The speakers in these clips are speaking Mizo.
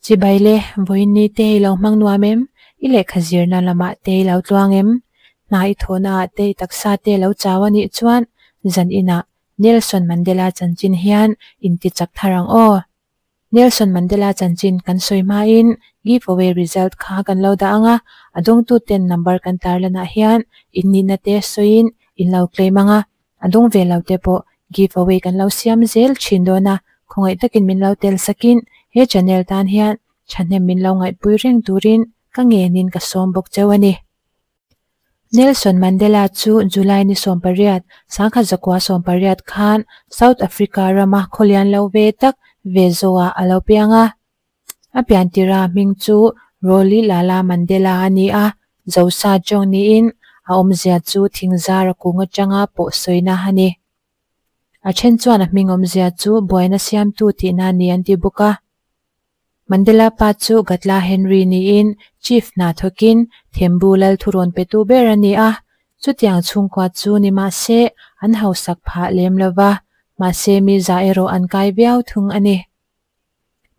Chibai le, vawiin ni te i lo hmang nuam em? I lehkha zirna lamah te i lo tluang em? Hna i thawhna ah te i taksa te lo chau a nih chuan zan inah Nelson Mandela chanchin hian inti chak thar ang aw. Nelson Mandela chanchin kan sawi hmain give away result kha kan lo dah ang a, a dawngtu ten number kan tarlanah hian in nihna te sawiin in lo claim ang a, a dawng ve lo te pawh give away kan lo siam zel thin dawn a, khawngaih takin min lo tel sakin he channel tan hian thahnem min lo ngaihpui reng turin ka ngenin ka sawm bawk cheu a ni. Nelson Mandela chu July ni 18, 1918 khan South Africa rama khawlian lo ve tak Vezoah a lo piang a. A piantira hming chu Rolihlahla Mandela a ni a, Zosa Jong niin a awmzia chu thingzara kung atanga pawh sawina a ni. A then chuan a hming awmzia chu buaina siamtu tihna a ni an ti bawk a. Mandela pa chu Gatla Henry niin Chief hna thawkin Thembu lal thurawn petu ber a ni a, chutiang chhungkua chu ni mahse an hausak phah lem lova, mahse mi zah erawh an kai viau thung a ni.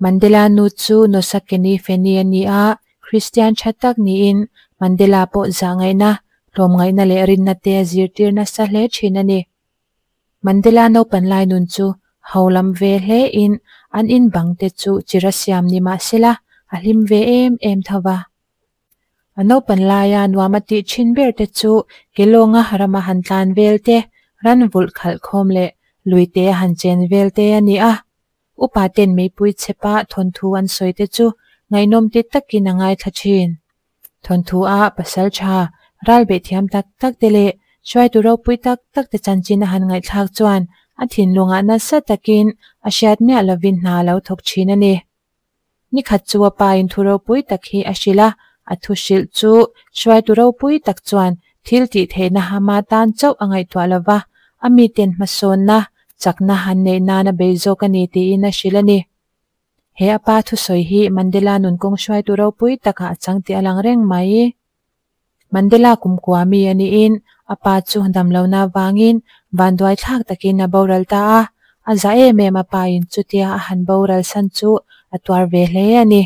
Mandela nu chu Nosakeni Feni a ni a, Kristian tha tak niin Mandela pawh zah ngaihna, tlawmngaihna leh rinna te a zirtir nasa hle thin a ni. Mandela naupan lai nun chu ho lam ve hle in an in bang te chu chira siam ni mah sela a hlim ve em em tho va. A naupan laia nuam a tih thin ber te chu Kelawnga rama han tlan vel te, ran vulh khalh khawm leh lui te a han chen vel te a ni a. Upa ten meipui chhepa thawnthu an sawi te chu ngaihnawm ti takin a ngaithla thin. Thawnthu a pasal tha, ral beih thiam tak tak te leh hruaitu ropui tak tak te chanchin a han ngaihthlak chuan a thinlungah nasa takin a hriat miah lovin hna a lo thawk thin a ni. Nikhat chu a pa in thu ropui tak hi a hrilh a, a thu hrilh chu hruaitu ropui tak chuan thil tih theihna hama tan chauh a ngaihtuah lova, a miten hmasawnna, chakna han neih nan a bei zawk a ni tiin a hrilh a ni. He a pa thusawi hi Mandela nun kawng hruaitu ropui takah a chang tih a lang reng mai. Mandela kumkua mi a niin a pa chu damlohna avangin vanduai thlak takin a boral ta a, a za em em a pa in chutia a han boral san chu a tuar ve hle a ni.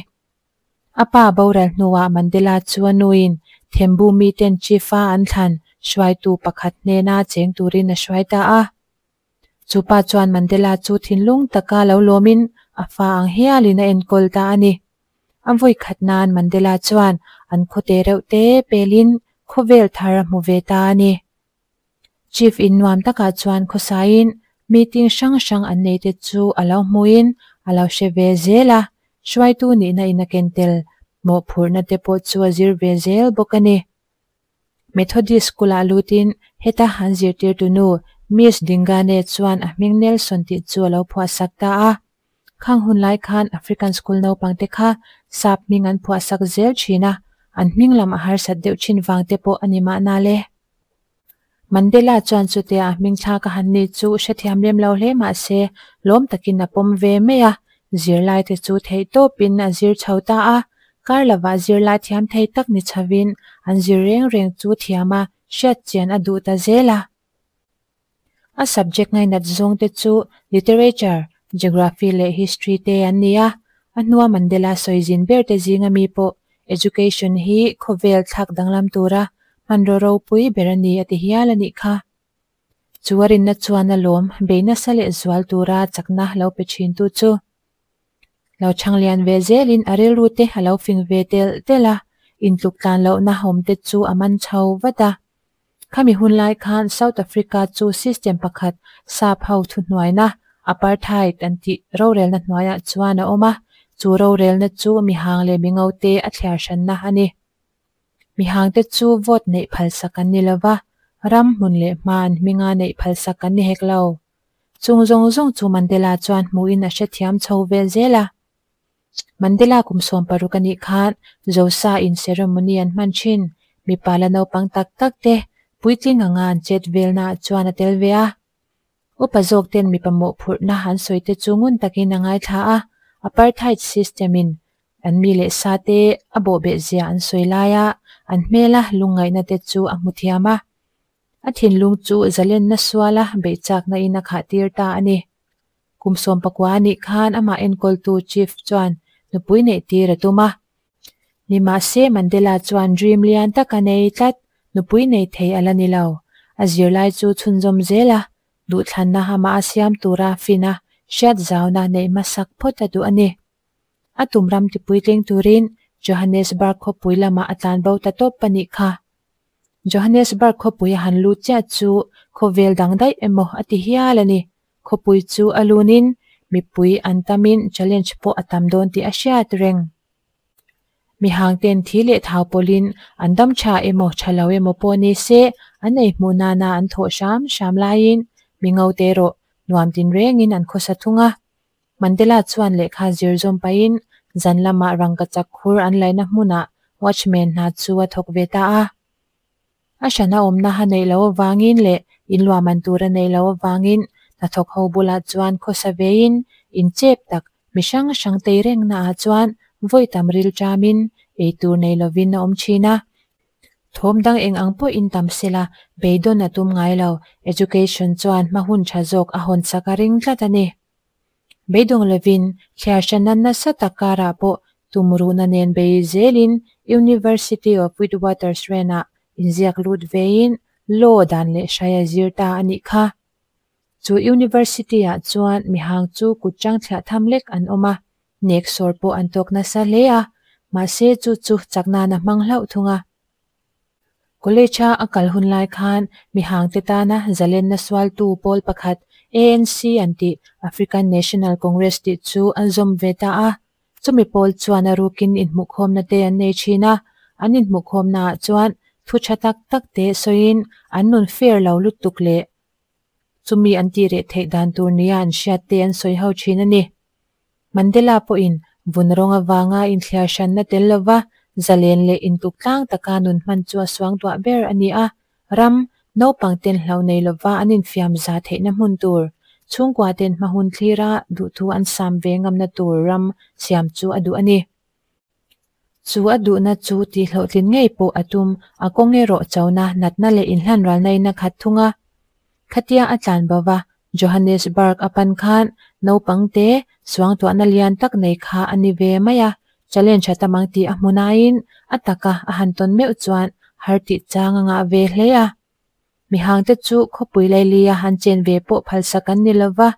A pa boral hnuah Mandela chu a nuin Thembu miten chief a an thlan hruaitu pakhat hnena cheng turin a hruai ta a. Chu pa chuan Mandela chu thinlung taka lo lawmin a fa ang hialin a enkawl ta a ni. A vawi khat nan Mandela chuan an khawte reuh te pelin khawvel thar a hmu ve ta a ni. Chief in nuam takah chuan khawsaiin meeting hrang hrang an nei te chu a lo hmuin a lo hre ve zel a, hruaitu nihna in a ken tel mawhphurhna te pawh chu a zir ve zel bawk a ni. Methodist School-ah lutin heta han zirtirtu nu Miss Dingane chuan a hming Nelson tih chu a lo phuahsak ta a. Khang hun lai khan African school naupangte kha sap hming an phuahsak zel thin a, an hming lam a harsat deuh thin vang te pawh a ni mahna le. Mandela chuan chutia a hming thlak a han ni chu hrethiam lem lo hle mah se lawm takin a pawm ve mai a, zirlaite chu theihtawpin a zir chho ta a, kar lovah zirlai thiam thei tak ni chhovin an zir reng reng chu thiam a hriat chian a duh ta zel a. A subject ngainat zawngte chu Literature, Geography leh History te an ni a, a hnua Mandela sawi zin ber te zinga mi pawh Education hi khawvel thlak danglam tura hmanraw ropui ber a ni a ti hial a nih kha. Chu a rinna chuan a lawm bei nasa leh zual tura chakna lo pe thintu chu. Lo chhang lian ve zelin a rilru te a lo fing ve telh telh a, intluk tlan lohna awm te chu a man chho vat a. Khami hun lai khan South Africa chu system pakhat sap ho thuhnuaina, apartheid an tih rorelna hnuaiah chuan a awm a, chu rorelna chu mihang leh mingote a thliar hranna a ni. Mihangte chu vote neih phalsak an ni lova, ram hmun leh hma an hminga neih phalsak an ni hek lo. Chung zawng zawng chu Mandela chuan hmuhin a hrethiam chho vel zel a. Mandela kum 16 a nih khan Zosa in ceremony an hman thin. Mipa la naupang tak tak te puitling anga an chet velnaah chuan a tel ve a. Upa zawk ten mipa mawhphurhna an sawi te chu ngun takin a ngaithla a, apartheid system in an mi leh sa te a bawhbeh zia an sawi laia an hmela lungngaihna te chu a hmu thiam a. A thinlung chu zalenna suala beihchakna in a khah tir ta a ni. Kum 19 a nih khan amah enkawltu Chief chuan nupui neih tir a tum a. Nimahse Mandela chuan dream lian tak a nei tlat, nupui nei thei a la ni lo. A zirlai chu chhunzawm zel a, duhthlanna amah a siam tura fina hriat zauna neih hmasak phawt a duh a ni. A tum ram tipuitling turin Johannesburg khawpui lamah a tlanbo ta tawp a nih kha. Johannesburg khawpui a han lut chiah chu khawvel dang daih emaw a ti hial a ni. Khawpui chu a lunin mipui an tamin challenge pawh a tam dawn tih a hriat reng. Mihangten thi leh thau pawlhin an dam tha emaw tha lo emaw pawh ni se an ei hmuh nana an thawh hram hram laiin mi ngo te erawh nuam tinrengin an khawsa thung a. Mandela chuan lehkha zir zawm pahin zan lamah rangkachak khur an laihna hmunah watchman hna chu a thawk ve ta a. A hrana awmna a neih loh avangin leh inluahman tur a neih loh avangin hnathawk ho bulah chuan khawsa vein inchep tak mi hrang hrang tei rengna ah chuan vawi tam ril ṭamin ei tur nei lovin a awm ṭhin a. Thawm dang eng ang pawhin tam sela beidawn a tum ngai lo, education chuan hma hun ṭha zawk a hawn chak a ring tlat a ni. Beidawng lovin thliar hran a nasa tak karah pawh tumruhna nen bei zelin University of Witwatersrand-ah inziak lut vein law dan leh hrai a zir ta a nih kha. Chu University-ah chuan mihang chu kut chang thliah tham lek an awm a, nek sawr pawh an tawk nasa hle a, mahse chu chu chak nan a hmang hlauh thung a. College-a a kal hun lai khan mihangte tana zalenna sualtu pawl pakhat ANC an tih African National Congress tih chu an zawm ve ta a. Chumi pawl chuan a rukin inhmuhkhawmna te an nei thin a, an inhmuhkhawmnaah chuan thu tha tak tak te sawiin an nun fair lo lutuk leh chumi an tih reh theih dan tur nia an hriat te an sawi ho thin a ni. Mandela pawhin vun rawng avanga inthliar hranna tel lova zalen leh intuk tlang taka nun hman chu a suang duah ber a ni a, ram naupang ten hlo nei lova an infiam za theihna hmun tur, chhungkua ten hma hun thlira duhthu an sam ve ngamna tur ram siam chu a duh a ni. Chu a duhna chu tihhlawhtlin ngei pawh a tum, a kawng erawh chona, natna leh inhlanralna in a khat thung a. Khatia a tlan bo va, Johannesburg a pan khan naupang te suangtuahna lian tak nei kha a ni ve mai a, challenge a tam ang tih a hmu nain a taka a han tawn meuh chuan har tih chang a ngah ve hle a. Mihangte chu khawpui lailia an chen ve pawh phalsak an ni lova,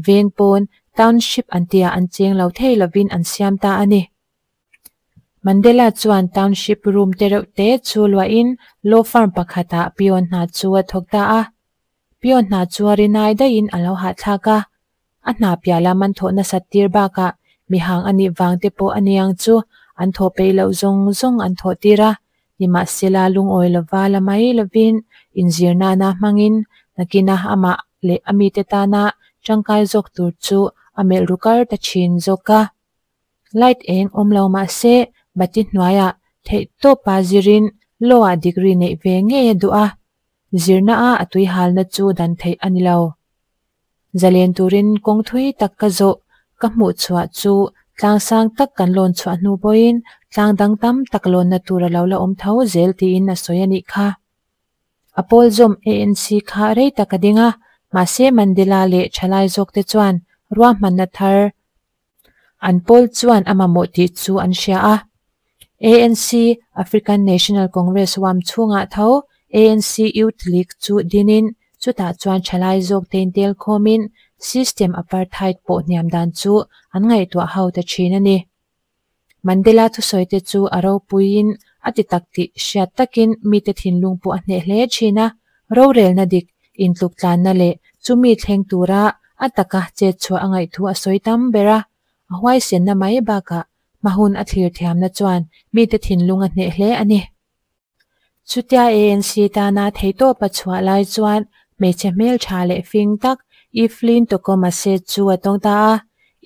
veng pawn township an tia an cheng lo thei lovin an siam ta a ni. Mandela chuan township room te reuh te chu luahin law firm pakhatah peon hna chu a thawk ta a. Peon hna chu a rinai daihin a lo hahthlak a. A hna piah lam an thawh nasat tir bakah mihang a nih vang te pawh a niang chu an thawh peih loh zawng zawng an thawh tir a. Nimahsela lungawi lova la mai lovin inzir nana hmangin nakina amah leh a mite tana tangkai zawk tur chu a melh ru kar ta thin zawk a. Light eng awm lo mah se bati hnuaiah theihtawpa zirin law-ah degree neih ve ngei a duh a, zirna-a a tuihalna chu dan theih a ni lo. Zalen turin kawng thui tak ka zawh ka hmuh chhuah chu tlang sang tak kan lawn chhuah hnu pawhin tlang dang tam tak lawnna tur a lo la awm tho zel tiin a sawi a nih kha. A pawl zawm ANC kha rei tak a ding a, mahse Mandela leh thalai zawkte chuan ruahmanna thar An pawl chuan a mamawh tih chu an hria a. ANC, African National Congress huam chhungah tho ANC Youth League chu dinin chutah chuan thalai zawk te intel khawmin system apartheid pawh hniam dan chu an ngaihtuah ho ta thin a ni. Mandela thusawite chu a ropuiin a ti tak tih hriat takin mite thinlung pawh a hneh hle thin a, rorelna dik, intluktlanna leh chumi thleng tura a taka chet chhuah a ngaihthu a sawi tam ber a, a huaisenna mai bakah hma hun a thlir thiamna chuan mite thinlung a hneh hle a ni. Chutia ANC tana theihtawpa chhuah lai chuan hmeichhe hmeltha leh fing tak Evelyn Tokomase chu a tawng ta a.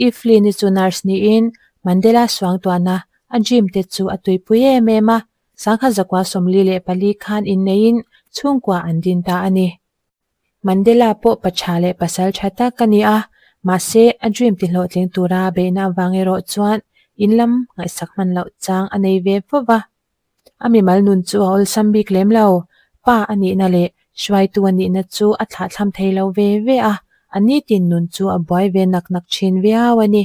Evelyn-i chu nurse niin Mandela suangtuahna a gym te chu a tuipui em em a, sangha zakua 44 khan inneiin chhungkua an din ta a ni. Mandela pawh pa tha leh pasal tha tak a ni a, mahse a dream ti hlawhtling tura beihna avang erawh chuan in lam ngaihsak hman loh chang a nei ve fo va. A mimal nun chu a awlsam bik lem lo, pa a nihna leh hruaitu a nihna chu a thlahthlam thei lo ve ve a, a nitin nun chu a buai ve nak nak thin viau a ni.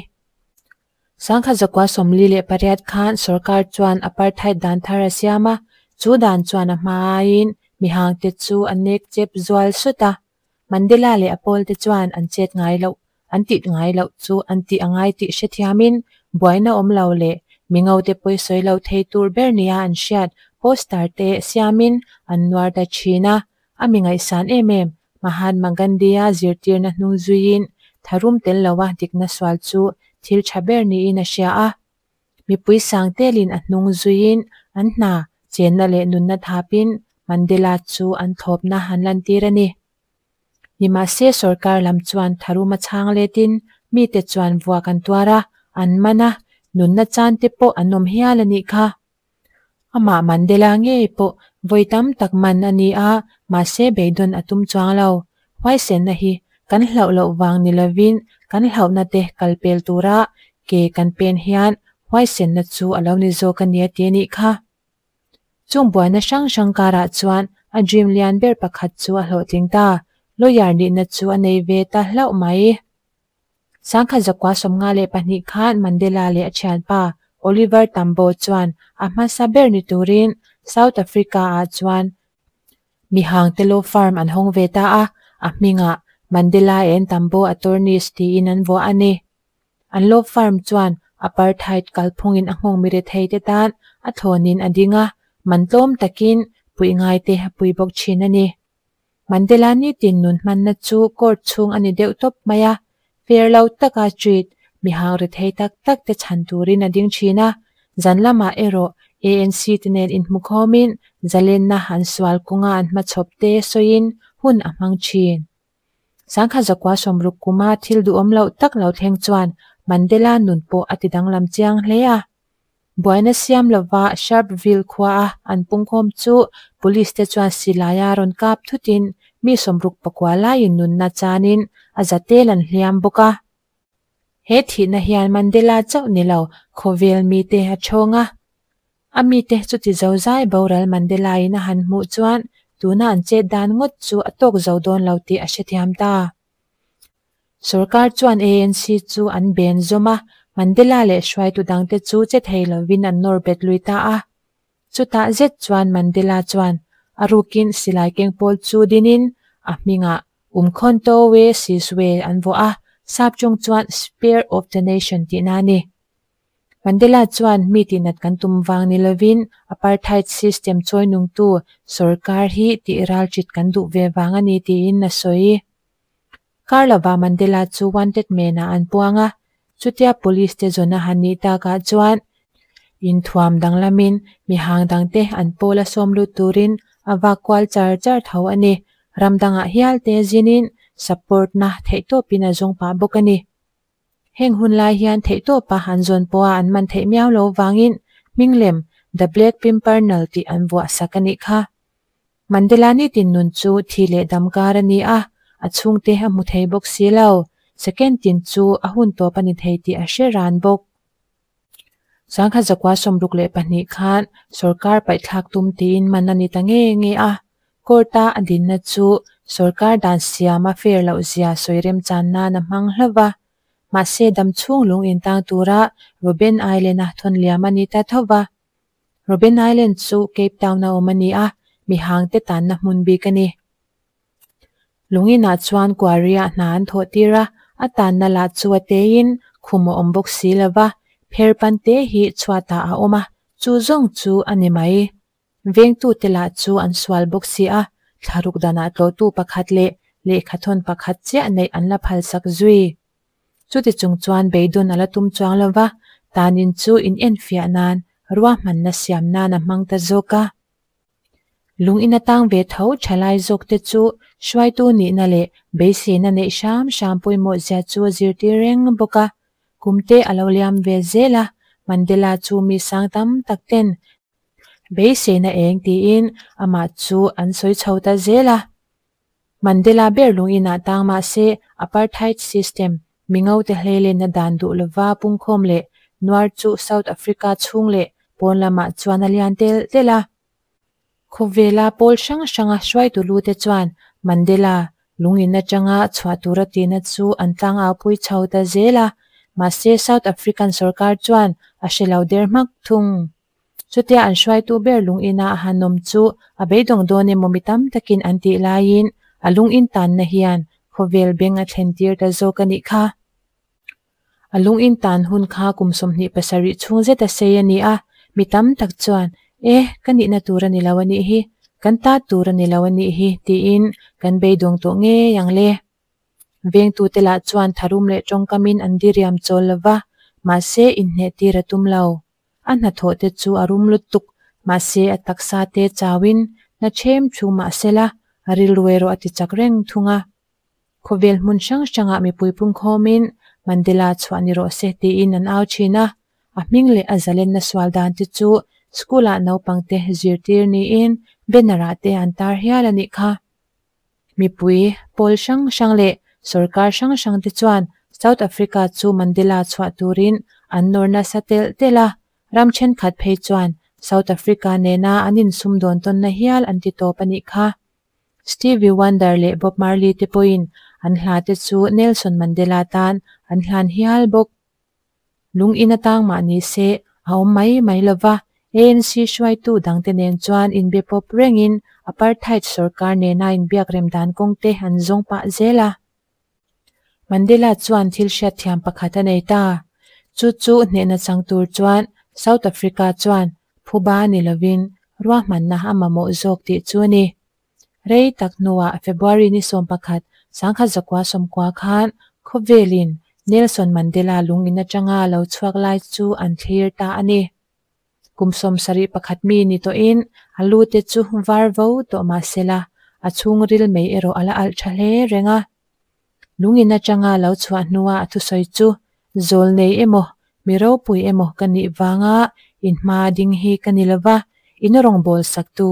1948 khan sorkar chuan apartheid dan thar a siam a, chu dan chuan a hma aiin mihangte chu a nek chep zual sawt a. Mandela leh a pawlte chuan an chet ngai loh, an tih ngai loh chu an tih a ngai tih hrethiamin buaina awm lo leh mingote pawisawi lo thei tur ber nia an hriat poster te siamin an nuar ta thin a. A mi ngaihsan em em Mahatma Gandhi-a zirtirna hnung zuiin tharum tel loa dikna sual chu thil tha ber niin a hria a. Mipui sang telin a hnung zuiin an hna, chenna leh nunna thapin Mandela chu an thlawpna an lantir a ni. Nimahse sorkar lam chuan tharum a chhang letin mite chuan vuak an tuar a, an man a, nunna chan te pawh an awm hial a nih kha. Amah Mandela ngei pawh vawi tam tak man a ni a, mahse beidawn a tum chuang lo. Huaisenna hi kan hlauh loh vang ni lovin kan hlauhna te kal pel tura ke kan pen hian huaisenna chu a lo ni zawk a ni a ti a nih kha. Chung buaina hrang hrang karah chuan a dream lian ber pakhat chu a hlawhtling ta, lawyer nihna chu a nei ve ta hlauh mai. 1952 khan Mandela leh a thianpa Oliver Tambo chuan a hmasa ber ni turin South Africa-ah chuan mihangte law firm an hawng ve ta a, a hmingah Mandela and Tambo Attorneys tiin an vuah a ni. An law firm chuan apartheid kalphungin a nghawng mirethei te tan a thlawnin a ding a, man tlawm takin puih ngaite a pui bawk thin a ni. Mandela nitin nun hmanna chu court chhung a ni deuh tawp mai a, fair lo taka treat mihang rethei tak tak te chhan turin a ding thin a, zan lamah erawh ANC te nen inhmukhawmin zalenna an sual kawnga an hmachhawp te sawiin hun a hmang thin. 1960 kuma thil duhawm loh tak lo thleng chuan Mandela nun pawh a ti danglam chiang hle a. Buaina siam lova Sharpeville khuaa an pungkhawm chu police te chuan silaia rawn kap thutin mi 69 laiin nunna chanin a za tel an hliam bawk a. He thihna hian Mandela chauh ni lo khawvel mite a thawng a. A mite chuti zozai boral Mandela-in a han hmuh chuan tuna an chet dan ngawt chu a tawk zo dawn lo tih a hrethiam ta. Sorkar chuan ANC chu an ben zawm a, Mandela leh hruaitu dangte chu che thei lovin an nawr bet lui ta a. Chutah zet chuan Mandela chuan a rukin silai keng pawl chu dinin a hmingah Umkhonto we Sizwe an vuah a, sap chung chuan Spear of the Nation tihna a ni. Mandela chuan mi tihnat kan tum vang ni lovin apartheid system chawi nungtu sorkar hi tih ralchit kan duh ve vang a ni tiin a sawi. Kar lova Mandela chu wanted man-ah an puang a, chutia police te zawn a han nih takah chuan inthuam danglamin mihang dangte an pawl a sawm lut turin a vak kual char char tho a ni. Ram dangah hial te zinin support-na theihtawpin a zawng pah bawk a ni. Heng hun lai hian theihtawpa an zawn pawha an man theih miau lo vangin hming lem The Black Pimpernel tih an vuah sak a nih kha. Mandela nitin nun chu thi leh dam kar a ni a, a chhungte a hmu thei bawk si lo. Second tin chu a hun tawp a ni thei tih a hre ran bawk. 1962 khan sorkar paihthlak tum tiin man a ni ta nge nge a, court-a a dinna chu sorkar dan siama fair loh zia sawi remchan nan a hmang hlauh va. Mahse damchhung lung intang tura Robben Island-a thawn liam a ni ta tho va. Robben Island chu Cape Town-a awm a ni a, mihangte tanna hmun bik a ni. Lunginah chuan quarry-ah hna an thawh tir a, a tanna lah chu a teiin khum a awm bawk si lo va, pher pan te hi chhuatah a awm a, chu zawng chu a ni mai. Vengtute lah chu an sual bawk si a, thlaruk danah tlawhtu pakhat leh lehkhathawn pakhat chiah neih an la phalsak zui. Chuti chung chuan beidawn a la tum chuang lo va, tanin chu inenfiah nan ruahmanna siam nan a hmang ta zawk a. Lung in atang ve tho thalai zawk te chu hruaitu nihna leh beiseina neih hram hram pawimawh zia chu a zirtir reng bawk a. Kum te a lo liam ve zel a, Mandela chu mi sang tam tak ten beiseina eng tiin amah chu an sawi chho ta zel a. Mandela ber lung inah tang mah se apartheid system mingo te hleilenna dan duh lova pungkhawm leh nuar chu South Africa chhung leh pawn lamah chuan a lian tel tel a. Khawvela pawl hrang hranga hruaitu lu te chuan Mandela lung in atanga chhuah tura tihna chu an tlangau pui chho ta zel a. Mahse South African sorkar chuan a hre lo der hmak thung. Chutia an hruaitu ber lung ina a han awm chu a beidawng dawn emaw mi tam takin an tih laiin a lung in tanna hian khawvel beng a thlen tir ta zawk a nih kha. A lung in tan hun kha kum 27 chhung zet a sei a ni a, mi tam tak chuan, E, ka nihna tur a ni lo a nih hi, kan ta tur a ni lo a nih hi, tiin kan beidawng tawh ngei ang le. Vengtute lah chuan tharum leh tawngkamin an diriam chawl lo va, mahse inhneh tir a tum lo. A hnathawh te chu a rum lutuk, mahse a taksa te chauin hna ṭhem thu mahsela a rilru erawh a ti chak reng thung a. Khawvel hmun hrang hrangah mipui pungkhawmin Mandela chhuah ni rawh se tiin an au thin a, a hming leh a zalenna sual dan te chu school-ah naupangte zirtir niin banner-ah te an tar hial a nih kha. Mipui, pawl hrang hrang leh sorkar hrang hrang te chuan South Africa chu Mandela chhuah turin an nawr nasa telh telh a, ram thenkhat phei chuan South Africa nena an insumdawn tawnna hial an ti tawp a nih kha. Stevie Wonder leh Bob Marley te pawhin an hla te chu Nelson Mandela tan an hlan hial bawk. Lung in atang mah ni se a awm mai mai lo va, ANC hruaitu dangte nen chuan inbe pawp rengin apartheid sorkar nena inbiak rem dan kawng te an zawng pah zel a. Mandela chuan thil hriatthiam pakhat a nei ta. Chu chu hnehna chang tur chuan South Africa chuan phuba ni lovin ruahmanna a mamawh zawk tih chu a ni. Rei tak hnuah February ni 11, 1990 khan khawvelin Nelson Mandela lung in atanga lo chhuak lai chu an thlir ta a ni. Kum 71 mi ni tawhin a lu te chu var vo tawh mah sela a chhungril mai erawh a la alh tha hle reng a. Lung in atanga lo chhuah hnuah a thusawi chu zawl nei emaw mi ropui emaw ka nih vanga in hma ding hi ka ni lova, in rawngbâwl saktu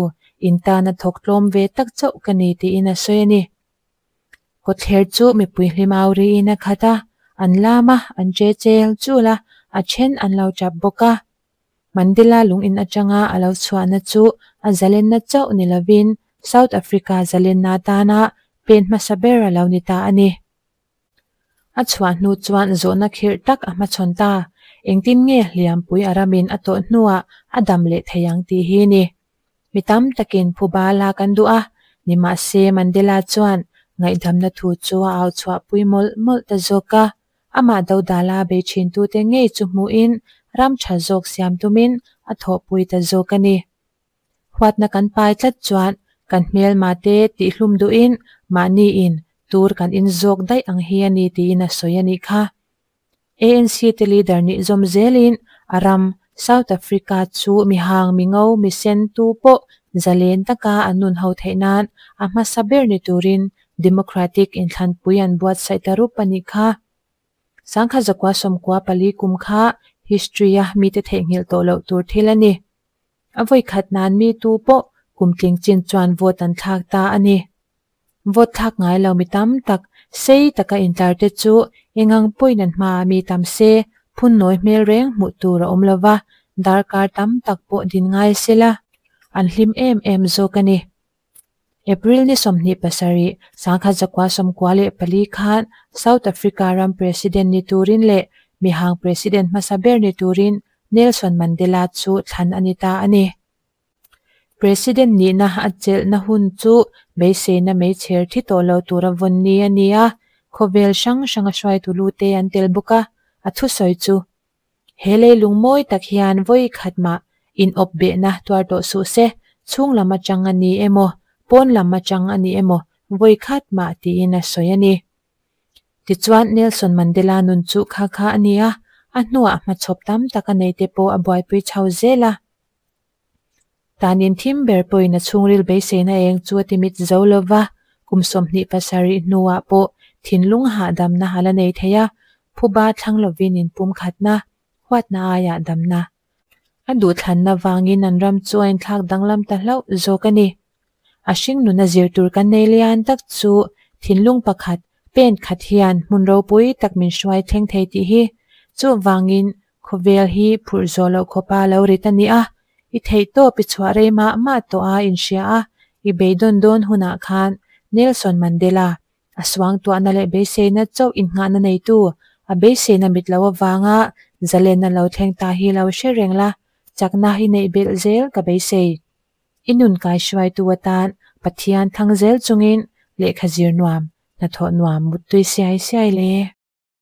in tana thawk tlawm ve tak chauh ka ni tiin a sawi a ni. Kawtthler chu mipui hlim au riin a khat a, an lam a, an che chel chul a, a then an lo tap bawk a. Mandela lung in atanga a lo chhuahna chu a zalenna chauh ni lovin South Africa zalenna atana pen hmasa ber a lo ni ta a ni. A chhuah hnu chuan zawhna khirh tak a hmachhawn ta, engtin nge hliampui a ramin a tawh hnuah a dam leh thei ang tih hi ni. Mi tam takin phuba lak an duh a, nimahse Mandela chuan ngaihdamna thu chu a au chhuahpui mawlh mawlh ta zawk a. Amah dodala bei thintute ngei chu hmuhin ram tha zawk siam tumin a thawhpui ta zawk a ni. Huatna kan pai tlat chuan kan hmelma te tihhlum duhin mahni in tur kan in zawk daih ang hi a ni tiin a sawi a nih kha. ANC te leader nih zawm zelin a ram South Africa chu mihang mingo misen tu pawh zalen taka an nun ho theih nan a hmasa ber ni turin Democratic inthlanpui an buatsaih ta rup a nih kha. 1994 kum kha history a mite theihnghilh tawh loh tur thil a ni. A vawi khat nan mi tu pawh kum tling chin chuan vote an thlak ta a ni. Vote thlak ngai lo mi tam tak sei taka intlar te chu engang pawhin an hmaah mi tam se phun nawi hmel reng hmuh tur a awm lo va, darkar tam tak pawh din ngai sela an hlim em em zawk a ni. April ni 27, 1994 khan South Africa ram President ni turin leh mihang President hmasa ber ni turin Nelson Mandela chu thlan a ni ta a ni. President nihna a chelhna hun chu beiseina meichher thi tawh lo tura vawn ni a ni a, khawvel hrang hranga hruaitu lute an tel bawk a, a thusawi chu He leilung mawi tak hian vawi khat mah inawp behna tuar tawh suh se, chhung lam atang a ni emaw, pawn lam atang a ni emaw, vawi khat mah tiin a sawi a ni. Tichuan, Nelson Mandela nun chu kha kha a ni a, a hnuah hmachhawp tam tak a nei te pawh a buaipui chho zel a. Tanin thim ber pawhin a chhungril beiseina eng chu a timit zo lo va, kum 27 hnuah pawh thinlung hahdamna a la nei thei a, phuba thlang lovin inpumkhatna, huatna aiah damna. A duhthlanna vangin an ram chu a inthlak danglam ta hlauh zawk a ni. A hringnuna zir tur kan nei lian tak chu thinlung pakhat, pen khat hian hmun ropui tak min hruai thleng thei tih hi. Chuvangin khawvel hi phurh zawh loh khawpa lo rit a ni a, i theihtawp i chhuah rei mah mah tawh a inhria a, i beidawn dawn hunah khan Nelson Mandela, a suangtuahna leh beiseina chauh innghahna neitu, A beiseina mit lo avanga zalenna lo thleng ta hi lo hre reng la, chakna i neih belh zel ka beisei. I nun kaihruaitu atan Pathian thlang zel chungin lehkha zir nuam, hnathawh nuam muttui siai siai le.